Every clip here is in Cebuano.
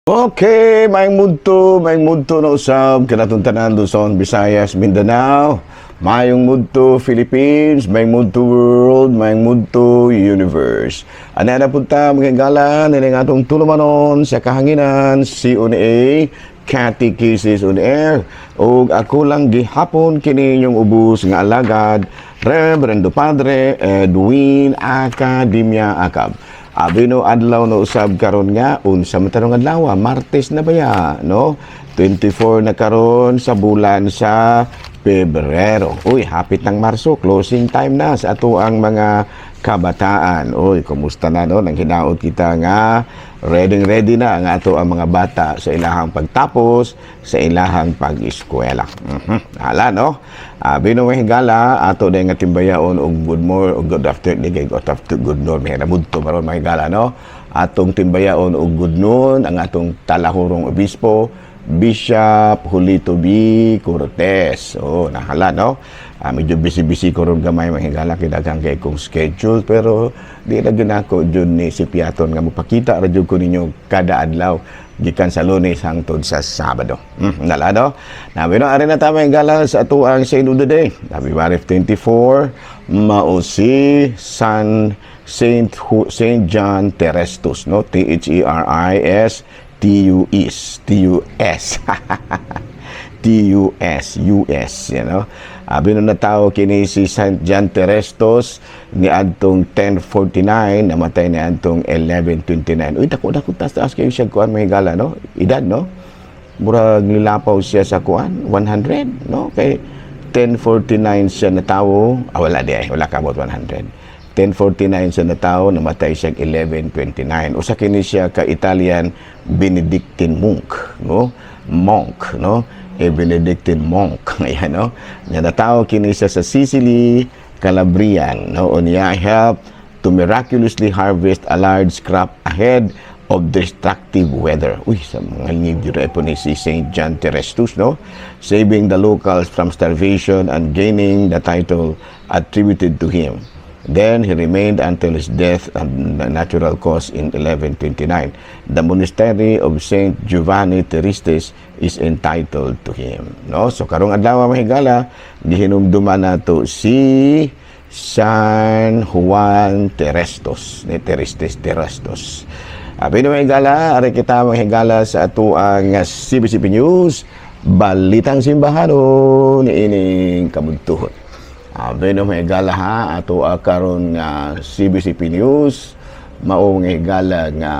Okay, maayong mudto na usab kanatong tanan, Luzon, Visayas, Mindanao. Maayong mudto, Philippines, maayong mudto, world, maayong mudto, universe. Ana na punta mga higala nila nga atong tulumanon sa kahanginan, CONA Catechesis on Air. Ug ako lang gihapon kini inyong ubos nga alagad, Reverendo Padre Edwin Academia Acab. Abi no, adlaw na usab karon nga unsa man tarong adlaw, Martes na baya, no? 24 na karon sa bulan sa Pebrero. Uy, hapit ng Marso, closing time na sa ato ang mga kabataan. Uy, kumusta na, no? Nang hinaot kita nga ready ready na ang ato ang mga bata sa ilahang pagtapos sa ilahang pag-eskwela. Hala, no? Abi no, mga higala, ato na nga timbayaon og good morning og good afternoon, good afternoon, good noon, may mudto maron, mga higala, no? Atong timbayaon og good noon ang atong talahurong obispo, Bishop Julito B. Cortez. Oh, nahala, no? Medyo busy-busy ko ron gamay, mga higala, kay daghang kay kong schedule, pero di na gyud ako jud ni si Piaton nga mopakita ra jud ko ninyo kada adlaw gikan sa Lunes hangtod sa Sabado. Nala, no? Na bino ari na ta, mga higala, sa ato ang Saint of the Day. February 24, mao si San Saint Saint John Therestus, no? T H E R I S T U S T U S T U S U S. Abi no, natawo kini si Saint John Therestus ni adtong 1049, namatay ni adtong 1129. Uy, dako dako taas taas kayo siya kuan, mga higala, no? Edad, no? Murag nilapaw siya sa kuan 100, no? Kay 1049 siya natawo, wala di ay, wala kabot 100. 1049 siya natawo, namatay siya 1129. Usa kini siya ka Italian Benedictine monk, no? Monk, no? A Benedictine monk. Ayan, no? Nya natawo kini siya sa Sicily, Calabrian, no? Unya help to miraculously harvest a large crop ahead of destructive weather. Uy, sa mga ngib po ni si St. John Therestus, no? Saving the locals from starvation and gaining the title attributed to him. Then he remained until his death and natural cause in 1129. The monastery of Saint Giovanni Therestes is entitled to him. No? So karong adlaw, mga higala, gihinumduman nato si San Juan Therestos, ni Terestes Terestos. Abi na, mga higala, ari kita, mga higala, sa atuang CBCP News, Balitang Simbahanon niining kabuntuhon. Abi no, mga higala ha, ato karon nga CBCP News, mao, mga higala, nga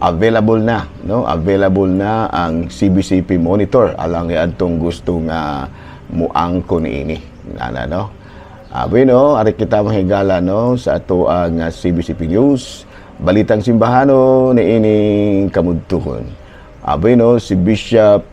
available na, no? Available na ang CBCP Monitor alang adtong gusto nga muangko niini. Ana, no? Abi no, ari kita, mga higala, no, sa ato ang CBCP News, Balitang Simbahano niining kamudtuhon. Abi no, si Bishop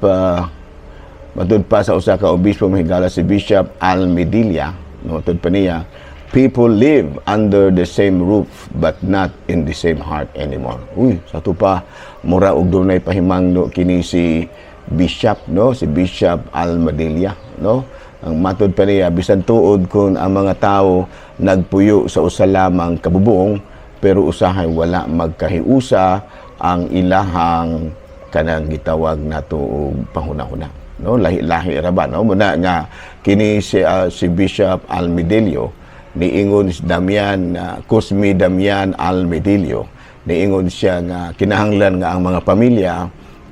matud pa sa usa ka obispo, mga higala, si Bishop Almedilla, no, matud pa niya, people live under the same roof but not in the same heart anymore. Uy, sa ato pa mura og dunay pahimangno kini si Bishop, no, si Bishop Almadilla, no? Ang matod pa niya, bisan tuod kung ang mga tao nagpuyo sa usa lamang kabubong, pero usahay wala magkahiusa ang ilahang kanang gitawag nato og panghuna-huna, no? Lahi-lahi ra ba, no? Muna nga kini si Bishop Almedelio niingon, si Damian Cosme Damian Almedillo, niingon siya nga kinahanglan nga ang mga pamilya,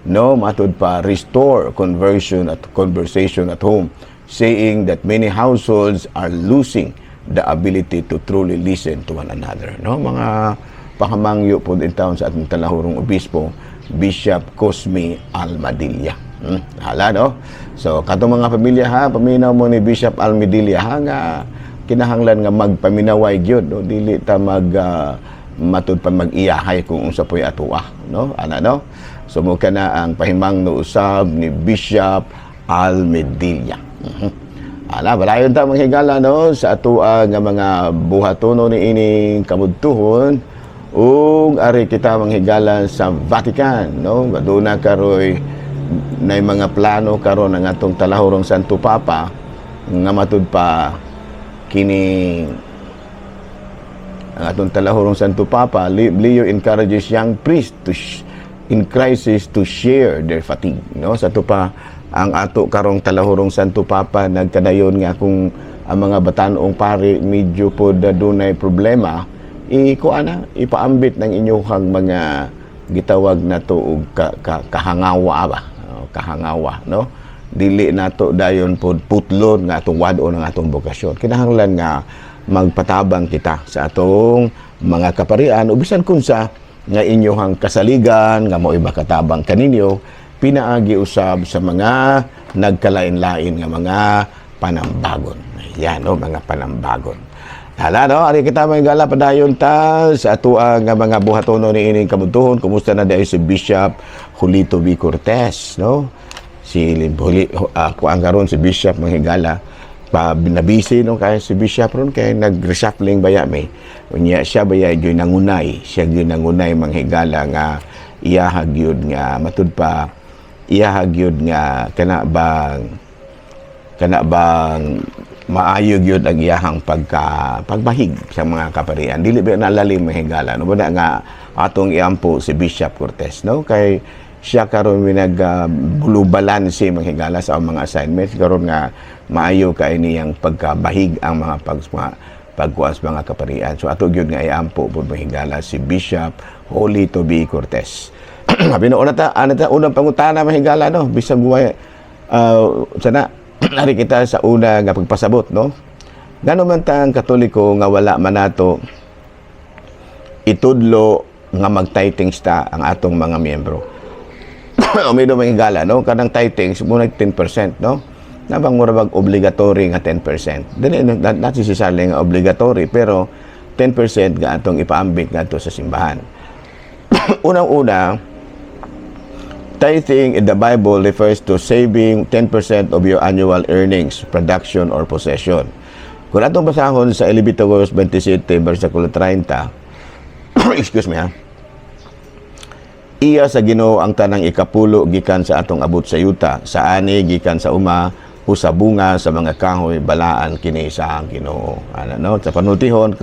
no, matud pa, restore conversion at conversation at home, saying that many households are losing the ability to truly listen to one another, no? Mga pahamangyo po in town sa atong talahurong obispo, Bishop Cosme Almadilla. Hala, no? So katong mga pamilya ha, paminaw mo ni Bishop Almedilla ha, nga kinahanglan nga magpaminaway gyud, no? Dili ta mag matud pa mag-iyahay kung unsa po'y atoa, no? Ana, no? So mo kana ang pahimangno usab ni Bishop Almedilla. Ala, balayon ta, mga higala, no, sa atoa nga mga buhatono ni ining kamudtuhon ug ari kita, mga higala, sa Vatican, no? Aduna karoy nay mga plano karon ang atong talahurong Santo Papa nga matud pa kini ang atong talahurong Santo Papa Leo encourages young priest to in crisis to share their fatigue, no? Sa ato pa ang ato karong talahurong Santo Papa, nagkadayon nga kung ang mga batan-ong pari medyo pod dunay problema, ikuan na, ipaambit ng inyong mga gitawag nato og kahangawa ba. Oh, kahangawa, no? Dili nato dayon pod putlon nga atong wad-on ang atong bokasyon. Kinahanglan nga magpatabang kita sa atong mga kaparian o bisan kunsa nga inyong kasaligan nga mo'y makatabang kaninyo pinaagi usab sa mga nagkalain-lain nga mga panambagon. Yan, no, mga panambagon. Hala, no, ari kita, mga higala, padayon ta sa atoang nga mga buhatono ni ining kabuntuhon. Kumusta na diay si Bishop Julito V. Cortez, no? Si Huli, kuan karon si Bishop, mga higala, pa nabisi, no, kay si Bishop ron kay nag-reshuffling baya may. Unya siya baya gyud nangunay, siya gyud nangunay, mga higala, nga iyaha gyud nga matud pa iyaha gyud nga kana bang maayo gyud ang iyahang pagbahig sa mga kaparian. Dili ba nalalim, mga higala, no? Ba nga atong iampo si Bishop Cortez, no, kay siya karon may nag bulubalanse, mga higala, sa mga assignments karon nga maayo kay niyang pagkabahig ang mga pagkuan sa mga kaparian. So ato gyud nga iampo pud, mga higala, si Bishop Julito B. Cortez. Abi no, una ta ana ta unang pangutana, mga higala, no? Bisag way sana, ari kita sa una nga pagpasabot, no? Ngano man ta ang Katoliko nga wala man nato itudlo nga mag-tithings ta ang atong mga miyembro? Umido, mga higala, no? Kanang tithings mo nag 10%, no? Nabang mura bag obligatory nga 10%. Dili not necessarily nga obligatory, pero 10% nga atong ipaambit ngadto sa simbahan. Unang-una, tithing in the Bible refers to saving 10% of your annual earnings, production, or possession. Kung atong basahon sa Leviticus 27, versikulo 30, excuse me ha, "Iya sa Ginoo ang tanang ikapulo gikan sa atong abot sa yuta, sa ani gikan sa uma o sa bunga sa mga kahoy, balaan kini sa Ginoo." Ano, no? Sa panultihon,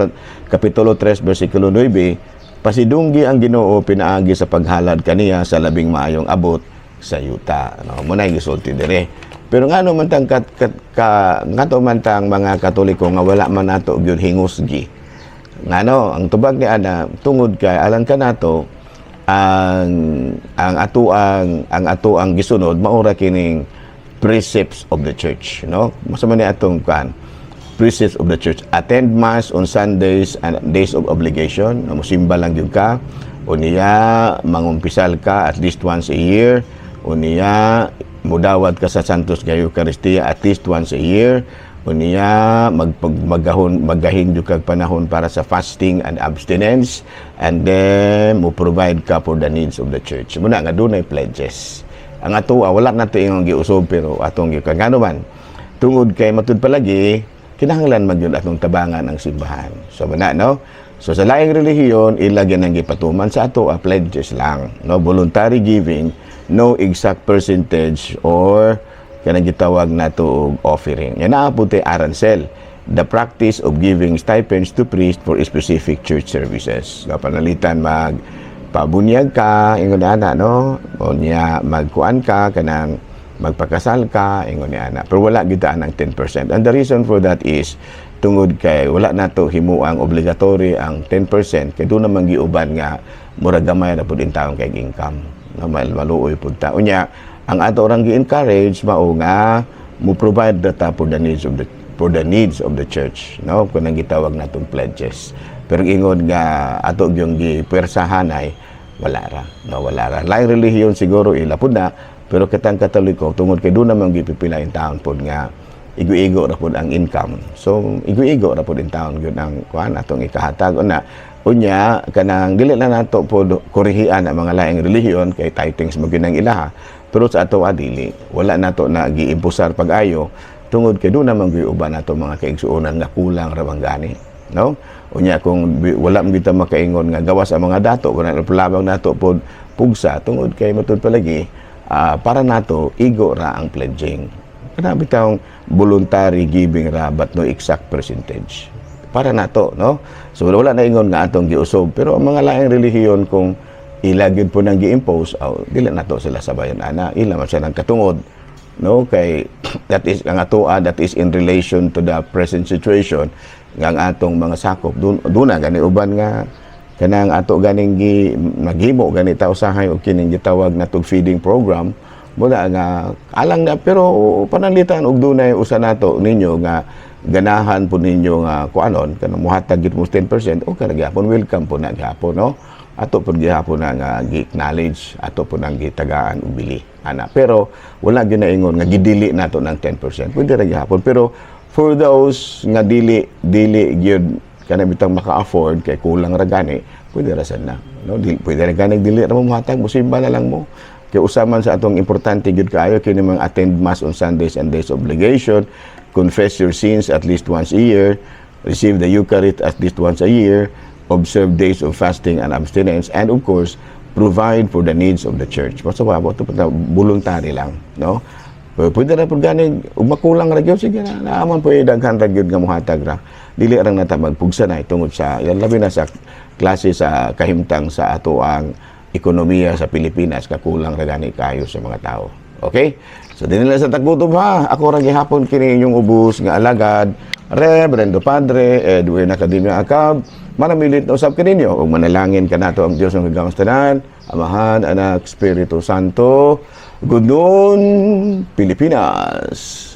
kapitulo 3, versikulo 9, "Pasidunggi ang Ginoo pinaagi sa paghalad kaniya sa labing maayong abot sa yuta." No, mao na gisulti dire. Pero ngano man tang kat, kat, ka, ngadto man tang mga Katoliko nga wala man nato gyud hingusgi? Ngano? Ang tubag ni ana, tungod kay alang kanato ang ato ang gisunod maura kining precepts of the church, no? Masa man ni atong kan precepts of the church: attend mass on Sundays and days of obligation, no? Musimba lang gyud ka. Unya mangumpisal ka at least once a year. Unya mudawat ka sa Santos nga Eucharistia at least once a year. Unya magpag maggahon maggahin jud kag panahon para sa fasting and abstinence, and then mo provide ka for the needs of the church. Muna nga dunay pledges. Ang ato wala nato ingong giusob, pero atong gikan. Ngano man? Tungod kay matud palagi kinahanglan man gyud atong tabangan ang simbahan. So muna, no? So sa laing relihiyon, ila gyud ang gipatuman. Sa ato, pledges lang, no? Voluntary giving, no exact percentage or kanang gitawag nato og offering. Yan na po arancel, the practice of giving stipends to priest for specific church services. So, panalitan mag pabunyag ka, ingon ana, no? O niya magkuan ka, kanang magpakasal ka, ingon ni ana. Pero wala gyud ang 10%. And the reason for that is tungod kay wala nato himuang obligatory ang 10% kay doon naman giuban nga murag gamay na pud taon kay income, no? Maluoy pud ta. Unya ang ato orang gi-encourage mao nga mo provide data for the needs of the church, no? Kun ang gitawag natong pledges. Pero ingon nga ato gyung gipwersahan ay wala ra, no? Wala ra. Laing relihiyon siguro ila pud na, pero kitang Katoliko, tungod kay doon naman gipipila in taon pod nga igo-igo ra pod ang income, so igo-igo ra pod in taon gyud ang kuan atong ikahatag una. Unya kanang dili na nato pod kurihian ang mga laing relihiyon kay tithings mo gyud ang ilaha, pero sa ato dili, wala nato na giimpusar pag-ayo tungod kay doon naman gyud uban nato mga kaigsuonan nga kulang ra bang gani, no? Unya kung wala man kita makaingon nga gawas ang mga dato, wala na labang nato pod pugsa tungod kay matud palagi para nato igo ra ang pledging, kana bitawng voluntary giving ra but no exact percentage para nato, no? So wala na ingon nga atong giusob, pero ang mga laing relihiyon kung Ila gyud po nang gi-impose, aw, dili nato sila sabayon ana. Ila man siya ng katungod, no? Kay that is ang atoa, that is in relation to the present situation nga ang atong mga sakop dun, duna gani uban nga kanang ato ganing gi naghimo gani ta usahay og kining gitawag na tug feeding program muna nga alang na. Pero pananglitan og dunay usa nato ninyo nga ganahan po ninyo nga kuanon, kanang muhatag gyud mo 10%, okay ra gyapon, welcome po na gyapon, no? Ato pud gihapon na nga gi-acknowledge, ato po nang gitagaan og bili ana. Pero wala gyud naingon nga gidili nato ng 10%. Pwede ra gihapon, pero for those nga dili dili gyud kana bitang maka-afford kay kulang ra gani, pwede ra sad na, no? Dili, pwede ra gani dili ra mo muhatag, musimba na lang mo, kay usa man sa atong importante gyud kaayo kini mga attend mass on Sundays and days obligation, confess your sins at least once a year, receive the Eucharist at least once a year, observe days of fasting and abstinence, and of course, provide for the needs of the church. Basta ba, ito voluntary lang, no? Pero pwede na pud gani, ug makulang ra gyud, sige na, naaman po daghan ra gyud nga muhatag ra. Dili ra na ta magpugsa na tungod sa, yan labi na sa klase sa kahimtang sa ato ang ekonomiya sa Pilipinas, kakulang ra gani kayo sa mga tao. Okay? So dinhi lang sa taggutom ha. Ako ra gihapon kini inyong ubos nga alagad, Reverendo Padre Edwin Academia Acab. Manamilit na usab kaninyo ug manalangin kanato ang Dios ng kagamastanan, Amahan, Anak, Espiritu Santo. Good noon, Pilipinas.